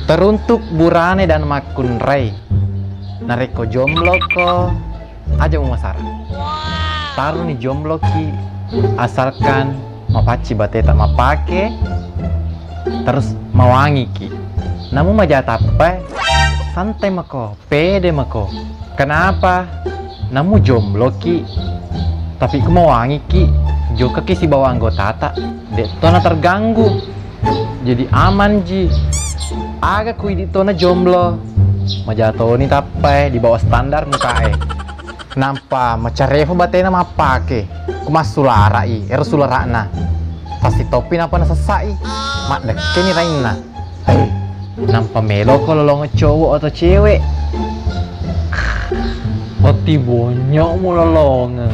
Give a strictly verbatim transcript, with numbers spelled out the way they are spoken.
Teruntuk burane dan makkunrai, narekko jombloko, aja mumasara. Taruni jombloki, asalkan mapacci bateta mappake, terus mawangiki. Namu maja tappai, santai mako, pede mako. Kenapa? Namu jombloki, tapi ku mawangiki, jokaki sibawa anggotata, de' to na terganggu. Jadi aman ji. Aga ku idi' tona jomblo. Maja toni tappai di bawah standar mukae. Nampa macarefa batena mappake. Ku massulara'i, ero sulara'na. Pasti toppi napa nasessai. Maddekkeni rainna. Hei, nampa meloko lolongeng cowok atau cewek. Otti bonyok mu lolongeng.